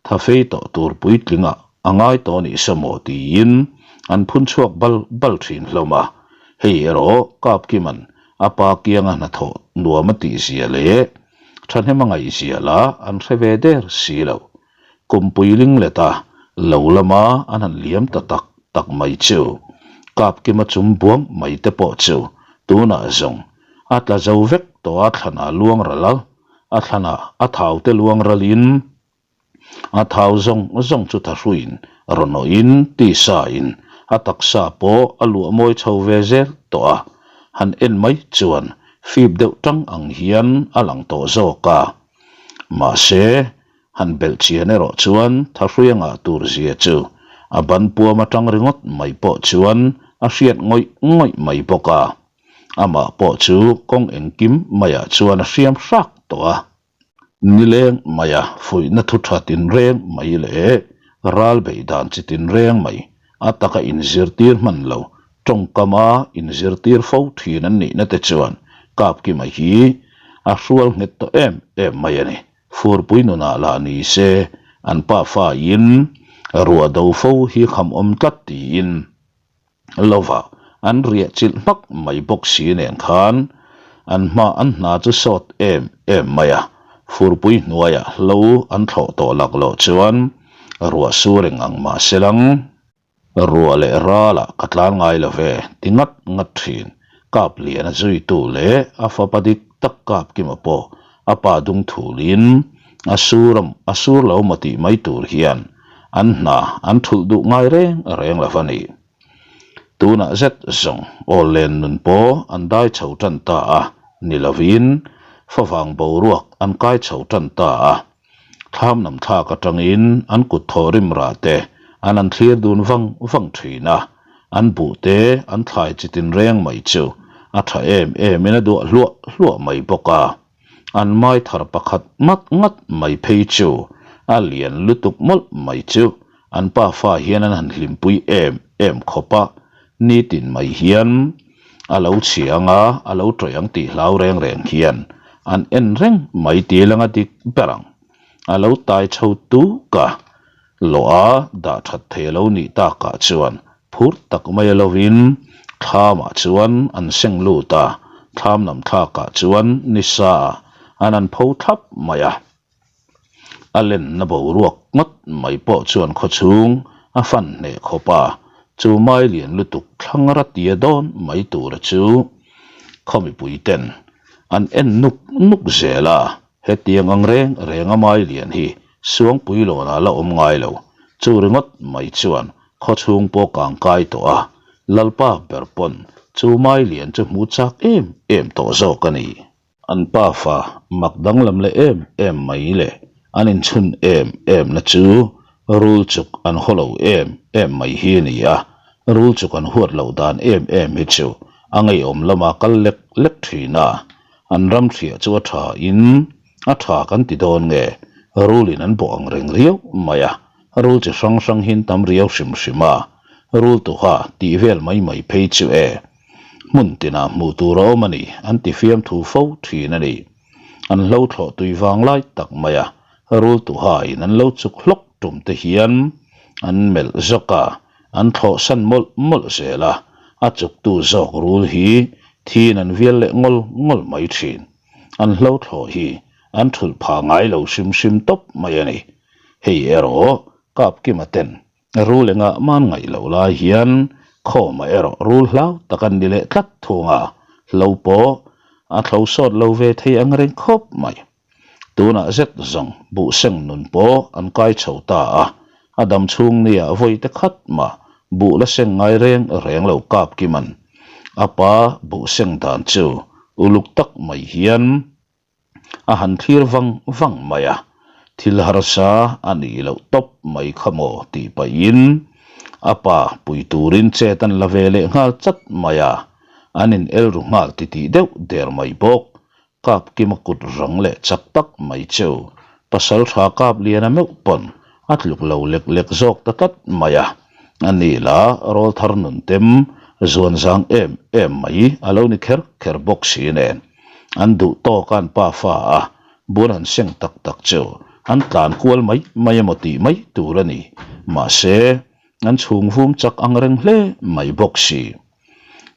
thafei tawh tur puitlingah A ngai tawh nih sa maw tiin an phun chhuak bal bal thin hlawm a, hei erawh Kapkima'n a pa kianga hnathawh nuam a tih zia leh thahnem a ngaih zia lah an hre ve der si lo. Kumpui ling let a lo lama an han liam ta tak tak mai chu Kapkima chum buang mai te pawh chu tunah zawng a tla zo vek tawh a thlanah luang ral a, a thlanah a thau te luang ralin A thau zawng zawng chu thahruiin rawn awhin tisain a taksa pawh a luah mawi chho ve zel tawh a, han en mai chuan fip deuh tang ang hian a lang tawh zawk a. Mahse, han belh chian erawh chuan thahrui a ngah tur zia chu a ban puam atang ringawt mai pawh chuan a hriat ngawih ngawih mai bawk a. Amah pawh chu kawng engkim maiah chuan a hriam hrak tawh a. Nileng maia fuihna thu tha tinreng mai leh ral beih dan chi tinreng mai a taka inzirtir hman lo tawngkama inzirtir fo thin an nihna te chuan Kapkima hi a hrual nghet tawh em em mai a ni. Furpui nunah lah ni se an pafa in ruah do fo hi kham awm tlat tiin lova an riah chilh hmak mai bawk si nen khan an hma an hna chu sawt em em mai a, furpui hnuaiah hlo an thlawh tawh lak loh chuan ruah su reng ang mah se lang. Ruah leh ralah ka tlan ngai lo ve ti ngat ngat thin. Kap lian a zuitu leh a fapa dik tak kap kima pawh a pa dung thulin a sur a sur lo maw tih mai tur hian an hna an thulh duh ngai reng reng lo va ni. Tunah zet zawng awl len nun pawh an dai chho tan ta a ni lovin favang boruak an kai chho tan ta a. Thlam lam thlak atangin an kut thaw rim rah te an an thlir dun vang vang thin a, an buh te an thlai chi tin reng mai chu a tha em em in a duah hluah hluah mai bawk a. An mai thar pakhat ngat ngat mai phei chu a lian lutuk mawlh mai chu an pafa hian an han hlimpui em em khawp a, nitin mai hian a lo chhia ang a, a lo tawih ang tih hlau reng reng hian an en reng mai tih langa dik ber ang. A lo tai chho tuk a, lawh a dah that thei a lo nih takah chuan phur tak mai a lovin thlamah chuan an seng lut a, thlam lam thlakah chuan nisa an an pho thlap mai a. A lenna boruak ngawt mai pawh chuan khawchhung a fan hneh khawp a, chu mai lian lutuk thlang ratia dawn mai tura chu khaw mipui ten an en nuk nuk zel a, hetiang ang reng reng a mai lian hi Suangpui lawnah la awm ngai lo, chu ringawt mai chuan khawchhung pawh kang kai tawh a, Lalpa ber pawn chu mai lian chu hmu chak em em tawh zawk a ni. An pafa mak danglam leh em em mai le, an inchhun em em na chu rul chuk an haw lo em em mai hi a ni a, rul chuk an huat loh dan em em hi chu a ngeiawm lama kal lek lek thin a, an ram hriah chu a tha in a tha kan ti dawn nge, rulin an bawh ang reng riau mai a, rul chi hrang hrang hi an tam riau hrim hrim a, rul tuha tih vel mai mai phei chu e. Hmun tinah hmuh tur a awm a ni, an ti fiamthu fo thin a ni. An hlo thlawh tui vang lai tak mai a, rul tuhain an lo chuk hlawk tum te hian an melh zawk a, an thlawh san mawlh mawlh zel a, a chuktu zawk rul hi thiin an vial leh ngawl ngawl mai thin. An hlo thlawh hi an thulh pha ngai lo hrim hrim tawp mai a ni. Hei erawh Kapkima ten Rul engah man ngaih loh lai hian Khawma erawh rul hlau tak an ni leh tlat thung a, hlo pawh a thlo sawt lo ve thei ang reng khawp mai. Tunah zet zawng buhseng nun pawh an kai chho ta a, a dam chhung nia vawi te khat mah buh la seng ngai reng reng lo kap kiman a pa buhseng dan chu uluk tak mai hian a han thlir vang vang mai a, thil harsa a nih loh tawp mai kha maw tih pahin a pa pui turin chet an la ve leh nghal chat mai a, an in el ru nghal titih deuh der mai bawk. Kap Kima kut rang leh chak tak mai chu pasal tha kap liana meuh pawn a tluk lo lek lek zawk ta tlat mai a, a ni la rawlthar nun tem zuan zang em em mai a lo ni kher kher bawk si nen. An duh tawk a an pa fa a, bun han seng tak tak chu an tlan kual mai mai emaw tih mai tur a ni. Mahse, an chhung vum chak ang reng hle mai bawk si.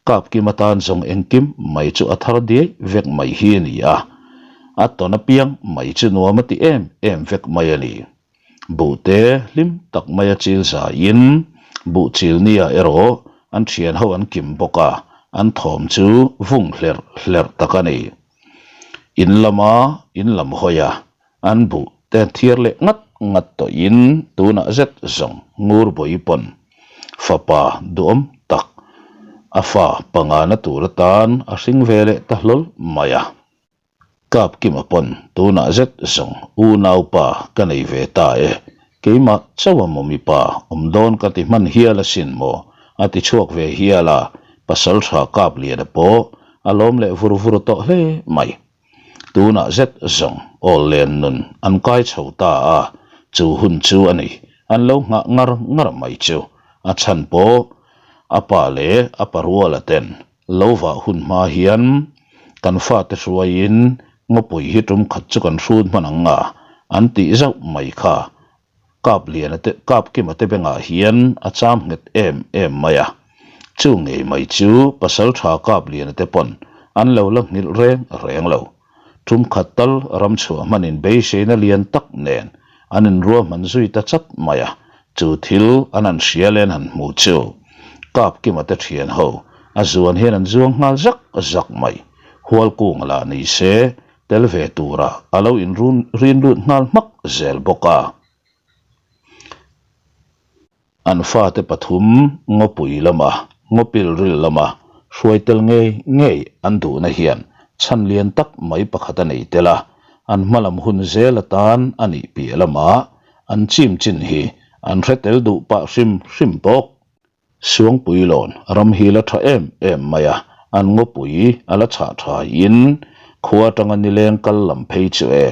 Kapkim atan zawng engkim mai chu a thar diai vek mai hi a ni a, a tawn apiang mai chu nuam a ti em em vek mai a ni. Buhte hlim tak maia chil zaiin buh chil nia erawh an thian ho an kim bawk a, an thawm chu vung hlerh hlerh tak a ni. In lama in lam hawi a, an buh te thiar leh ngat ngat tawhin tunah zet zawng ngur bawi pawn fapa duhawm tak a fa pangana tur atan a hring ve leh ta hlawl mai a. Kap Kima pawn tunah zet zawng unaupa ka nei ve ta e, keimah chauh a maw mipa awm dawn ka ti hman hial asin maw a ti chhuak ve hial a, pasal tha Kap Liana pawh a lawm leh vur vur tawh hle mai. Tunah zet zawng awl len nun an kai chho ta a, chu hun chu a ni an lo nghah ngar ngar mai chu a chhan pawh a pa leh a pa ruala ten Lo vah hun hma hian kan fate hruaiin ngawpui hi tum khat chu kan hrut hman ang nga an tih zauh mai kha. Kap Liana te Kap Kima te bengah hian a cham nghet em em mai a. Chu ngei mai chu pasal tha Kap Liana te pawn an lo la nghilh reng reng lo. Tum khat tal ram chhuah hmanin beiseina lian tak nen an inruahman zui ta chat mai a, chu thil an han hria leh an han hmuh chu Kap Kima te thian ho a zuan hian an zuang nghal zak zak mai. Hualkunga lah ni se tel ve tura a lo inrun rin lut nghal hmak zel bawk a. An fate pathum ngawpui lama, ngawpil ril lama hruai tel ngei ngei an duhna hian chhan lian tak mai pakhat a nei tel a, an hmalam hun zel atan a nih piah lamah an chim chin hi an hre tel duh pah hrim hrim bawk. Suangpui lawn ram hi la tha em em mai a, an ngawpui a la chhah thain khua atanga nileng kal lam phei chu e,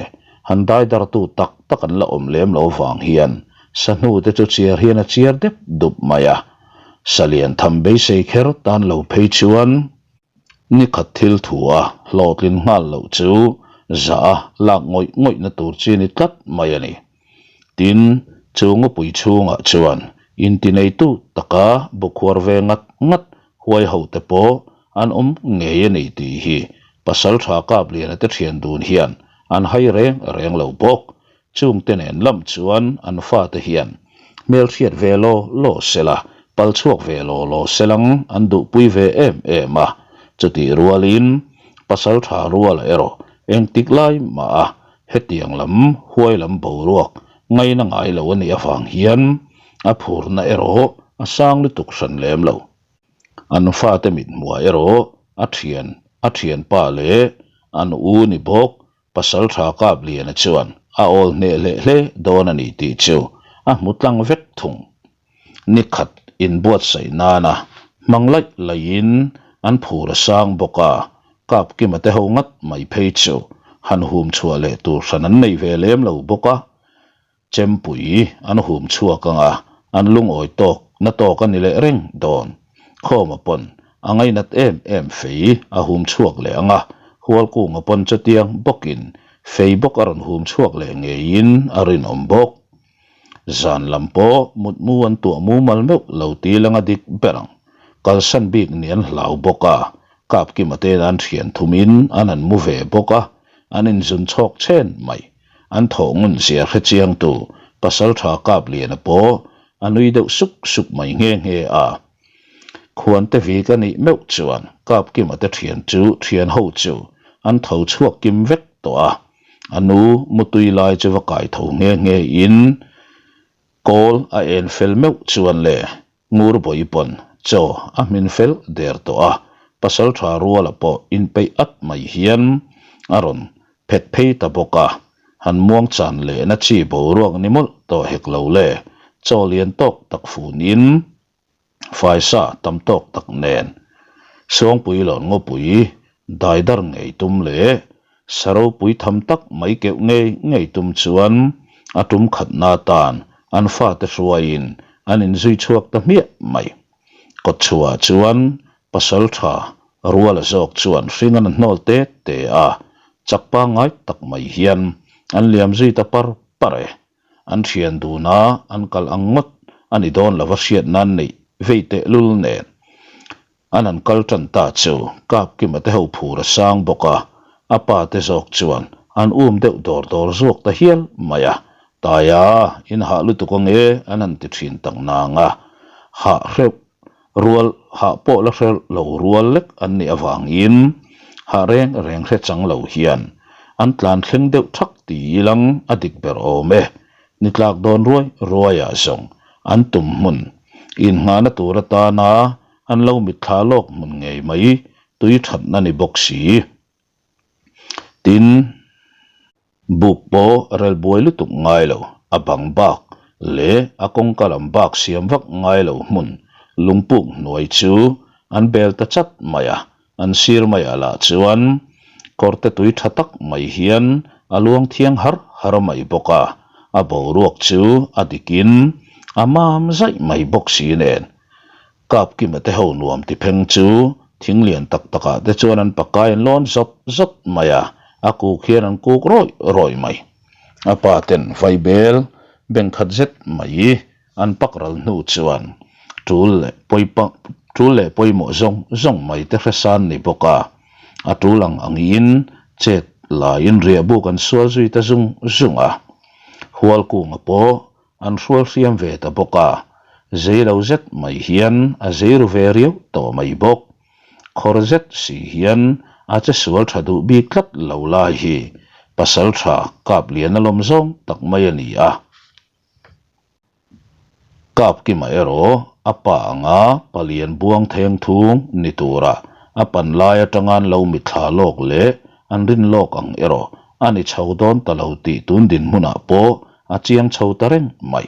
han daidartu tak tak an la awm lem lo vang hian Sahnu te chu chiar hian a chiar dep dup mai a, sa lian tham beisei kher tan lo phei chuan ni khat thil thu a hlawhtlin nghal loh chu zah a lak ngawih ngawih na tur chi ni tlat mai a ni. Tin, chu ngawpui chhungah chuan intineitu taka bukhuar ve ngat ngat huai ho te pawh an awm ngei a ni tih hi Pasaltha Kapliana te thian dun hian an hai reng reng lo bawk. Chungte nen lam chuan an fate hian hmelhriat ve law law sela, pal chhuak ve law law selang an duhpui ve em em a. Chutih rualin pasal tha ruala erawh engtik lai mah a hetiang lam huai lam boruak ngaina ngai lo a nih avang hian a phurna erawh a sang lutuk hran lem lo. An fate mithmuah erawh a thian a thianpa leh an u ni bawk Pasal tha kap Liana chuan a awl hneh hleh hle dawn a ni tih chu a hmu tlang vek thung. Ni khat inbuatsaih nana hmang laih laihin an phur a sang bawk a, kap Kima te ho ngat mai phei chu han hum chhuah leh tur hran an nei ve lem lo bawk a. Chempui an hum chhuak ang a, an lungawi tawk na tawk a ni leh reng dawn. Khawma pawn a ngainat em em fei a hum chhuak leh ang a, Hualkunga pawn chutiang bawkin fei bawk a rawn hum chhuak leh ngeiin a rinawm bawk. Zan lam pawh mutmu an tuah mumal meuh lo ti lang a dik ber ang. Kalsan bik nih an hlau bawk a, Kapkima te'n an thian thumin an han mu ve bawk a, an inzun chhawk chhen mai. An thawh ngun zia hre chiangtu Pasaltha Kapliana pawh a nui deuh suk suk mai nghe nghe a. Khuante vik a nih meuh chuan Kapkima te thian chu thian ho chu an tho chhuak kim vek tawh a, a nu mutui lai chu va kai tho nghe nghe in kawl a en fel meuh chuan le Ngurbawi pawn chaw a hmin fel der tawh a, pasaltha ruala pawh inpeih at mai hian a rawn phet phei ta bawk a, han muang chan lehna chi boruak ni mawlh tawh hek lo le, chaw lian tawk tak funin faisa tam tawk tak nen Suangpui lawn ngawpui daidar ngei tum leh sa ropui tham tak mai keuh ngei ngei tum chuan a tum khatna atan an fate hruaiin an inzui chhuak ta hmiah mai. Kawtchhuah chuan pasal tha ruala zawk chuan hring an hnawl te te a, chak pangngai tak mai hian an liam zui ta par par e. An thian dun a, an kal ang ngawt a ni dawn lova hriat nan neih vei tehlul nen. An han kal tan ta chu Kapkima te ho phur a sang bawk a, a pa te zawk chuan an um deuh dawr dawr zawk ta hial mai a, Taia, in hah lutuk ange an han ti thin tak nang a, hah hreuh rual hah pawh la hre lo rual lek an nih avangin hah reng reng hre chang lo hian an tlan thleng deuh thak ti ilang a dik ber awm e. Ni tlak dawn ruai ruaiah zawng an tum hmun innghahna tur atana an lo mitthla lawk hmun ngei mai tui thatna ni bawk si. Tin, buk pawh rel buai lutuk ngai lo, a bang bak leh a kawngka lam bak siam vak ngai lo hmun lungpuk hnuai chu an bel ta chat mai a, An sir maiah lah chuan kawrte tui tha tak mai hian a luang thiang har har mai bawk a, a boruak chu a dikin a mam zaih mai bawk si nen. Kapkima te ho nuam ti pheng chu thing lian tak takah te chuan an pakai an lawn zawt zawt mai a, a kuk hian an kuk rawih rawih mai. A pa ten vaibel bengkhat zet mai An pak ral hnu chuan tul leh pawi tul leh pawimawh zawng zawng mai te hresan ni bawk a, a tul ang angin chet laiin riahbuk an sual zui ta zung zung a. Hualkunga pawh an hrual hriam ve ta bawk a, zei lo zet mai hian a zei ru ve riau tawh mai bawk. Khawr zet si hian a che sual tha duh bik tlat lo lai hi pasal tha kap lian a lawm zawng tak mai a ni a. Kapkima erawh a pa anga palian buang theng thung ni tura a pan lai atanga an lo mitthla lawk leh an rin lawk ang erawh a ni chho dawn ta lo tih tun dinhmunah pawh a chiang chho ta reng mai.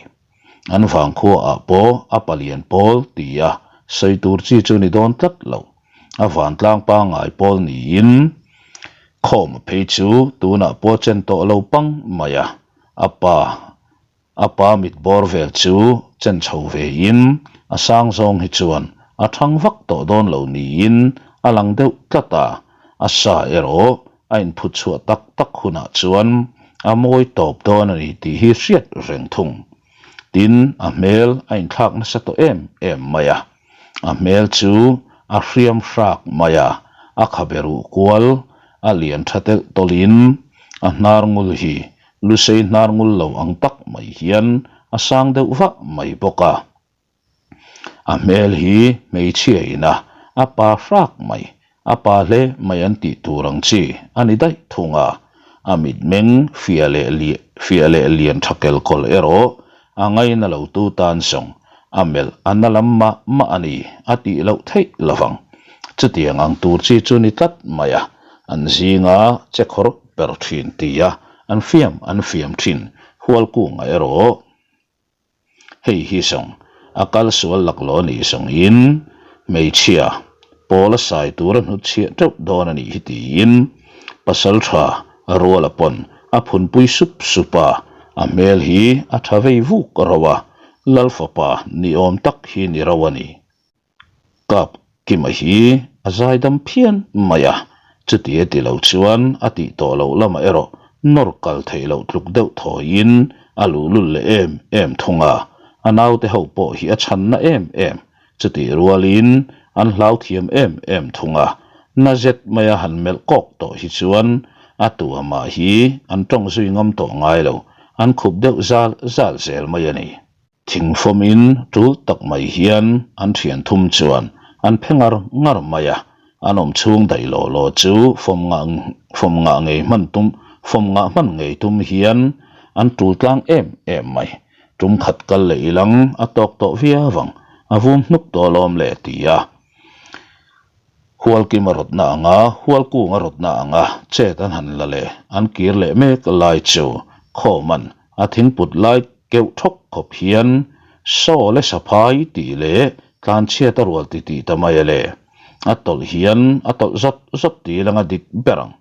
An vangkhuaah pawh a palian pawl tia sawi tur chi chu ni dawn tlat lo. A vantlang pangngai pawl niin khawm phei chu tunah pawh chen tawh lo pang mai a. A pa, a pa mit bawr vel chu chen chho ve in a sang zawng hi chuan a thang vak tawh dawn lo niin a lang deuh tlat a, a sa erawh a inphut chhuah tak tak hunah chuan a mawi tawp dawn a ni tih hi hriat reng thung. Tin, a hmel a inthlak nasa tawh em em mai a, a hmel chu a hriam hrak mai a, a khabe ruh kual a lian tha telh tawlhin a hnar ngul hi Lusei hnar ngul lo ang tak mai hian a sang deuh vah mai bawk a. A hmel hi hmeichhia ina a pa hrak mai, a pa hle mai an tih tur ang chi a ni daih thung a. A mitmeng fiah leh fiah leh lian tha kelkawl erawh a ngaina lo tu tan zawng a melh a na lam mah mah a ni a tih loh theih lovang. Chutiang ang tur chi chu ni tlat mai a, an zinga che khawr per thin tia an fiam an fiam thin Hualkunga erawh hei hi zawng a kal sual laklawh a nih zawngin hmeichhia pawl a sai tur a hnutchhiah teuh dawn a nih hi tiin pasal tha ruala pawn a phunpui sup sup a, a hmel hi a tha vei vuk rauh a, Lal fapa ni awm tak hi ni rauh a ni. Kap Kima hi a zaidam phian mai a, chuti a ti lo chuan a tih tawh loh lamah erawh nawr kal theih loh tluk deuh thawiin a luhlul leh em em thung a, a naute ho pawh hi a chhanna em em, chutih rualin an hlau thiam em em thung a, na zet maia han melh kawk tawh hi chuan a tuamah hi an tawng zui ngam tawh ngai lo, an khup deuh zal zal zel mai a ni. Thing fawmin tul tak mai hian an thian thum chuan an phe ngar ngar mai a, an awm chhung daih law law chu fawm ngah fawm ngah ngei hman tum fawm ngah hman ngei tum hian an tul tlang em em mai. Tum khat kal leh ilang a tawk tawh viau ang, a vum hnuk tawh alawm le ti a. Hualkim a rawtna ang a, Hualkung a rawtna ang a, chet an han la leh, an kir leh mek lai chu Khawman a thingput lai keuh thawk khawp hian Saw le saphai tih leh tlanchhiat a rual ti tih ta mai a le. A tawlh hian a tawlh zawt zawt ti lang a dik ber ang.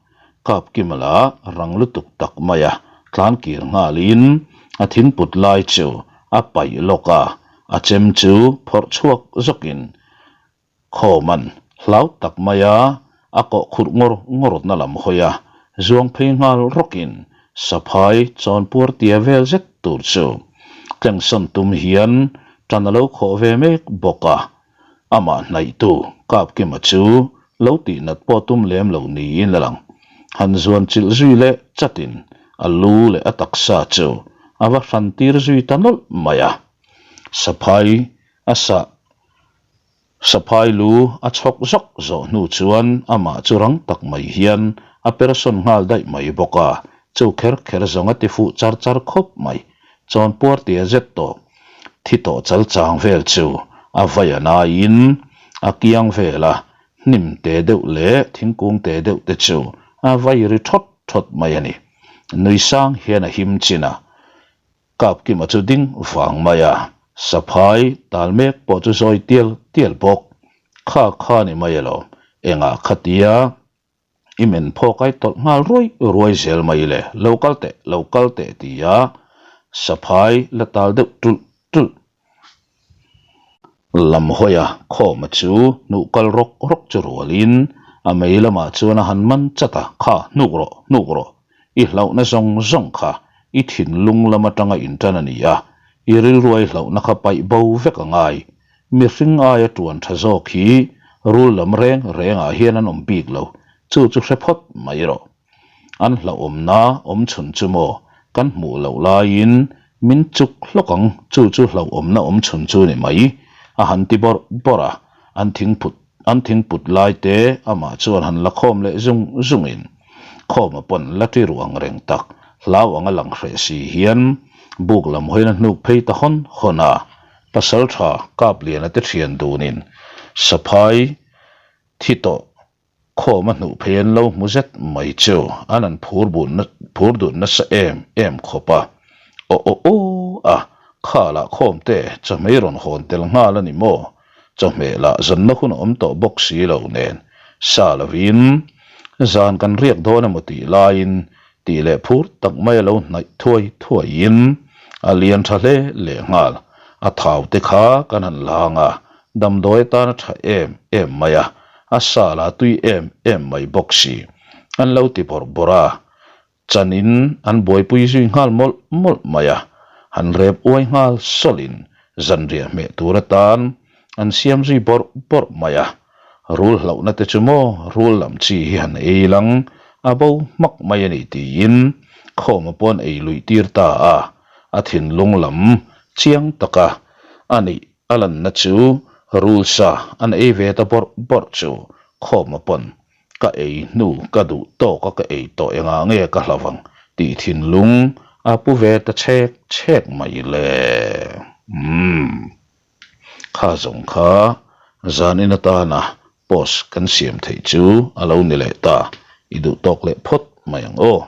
Kapkima lah rang lutuk tak mai a tlankir nghalin a thingput lai chu a paih lawk a, a chem chu phawrh chhuak zawkin Khawman hlau tak maia a kawh khurh ngawr ngawrna lam hawi a, zuang phei nghal rawkin saphai chawnpuar tia vel zet tur chu tlengsawn tum hian tan a lo khawh ve mek bawk a. Amah hnaihtu Kapkima chu lo tihnat pawh tum lem lo niin a lang. Han zuan chilh zui leh chatin a lu leh a taksa chu a va hran tir zui ta nawlh mai a. Saphai a sah Saphai lu a chhawk zawk zawh hnu chuan amah chu rang tak mai hian a persawn nghal daih mai bawk a, chu kher kher zawng a ti fuh char char khawp mai. Chawn puar tia zet tawh thi tawh chal chang vel chu a vai a naiin a kiang vel a, hnim te deuh leh thingkung te deuh te chu a vai ri thawt thawt mai a ni. Nui sang hian a him chin a, Kapkima chu ding vang mai a, saphai tal mek pawh chu zawi tial tial bawk. Kha kha ni mai elo, engah khatia i men phawk ai tawlh nghal ruai ruai zel mai le, lo kal teh, lo kal teh tia saphai la tal deuh tulh tulh. Lam hawia khawma chu hnuh kal rawk rawk chu rualin a mei lamah chuan a han man chat a, Kha, hnuk rawh, hnuk rawh. I hlauhna zawng zawng kha i thinlung lam atanga intan a ni a, i rilruai hlauhna kha paih bo vek a ngai. Mihring aia tuan tha zawk hi rul lam reng rengah hian an awm bik lo, chu chu hre phawt mai rawh. An hlauhawmna awm chhun chu maw kan hmuh loh laiin min chuk hlawk ang, chu chu hlauhawmna awm chhun chu ni mai, a han ti bawrh bawrh a, an thingput an thingput lai te amah chuan han la khawm leh zung zungin khawma pawn la ti ruh ang reng tak hlau anga lang hreh si hian buk lam hawiin a hnuk phei ta hawn hawn a, Pasaltha Kapliana te thian dunin saphai thi tawh Khawm a hnuh phei an lo hmu zet mai chu an an phur bun phur dun nasa em em khawp a. Aw aw aw a, kha lah khawm te chawhmeh rawn hawn tel nghal a ni maw? Chawhmeh lah zanna hun a awm tawh bawk si lo nen sa lovin zan kan riak dawn emaw tih laiin tih leh phur tak mai a lo hnaih thuai thuaiin a lian tha hle leh nghal. A thau te kha kan han lang a, damdawi atan a tha em em mai a, a sa lah tui em em mai bawk si. An lo ti bawrh bawrh a, chanin an buaipui zui nghal mawlh mawlh mai a, han rep uai nghal sawlhin zanriah hmeh tur atan an siam zui bawrh bawrh mai a. Rul hlauhna te chu maw rul lam chi hi han ei lang a bo hmak mai a ni tiin khawma pawn ei luih tir ta a, a thinlung lam chiang taka a nih A lanna chu rul sa an ei ve ta bawrh bawrh chu khawma pawn ka ei hnu ka duh tawk a ka ei tawh engah nge ka hlau ang tih thinlung a pu ve ta chhek chhek mai le. Umm. Kha zawng kha zanin atana post kan siam theih chu a lo ni leh ta, i duh tawk leh phawt mai ang aw.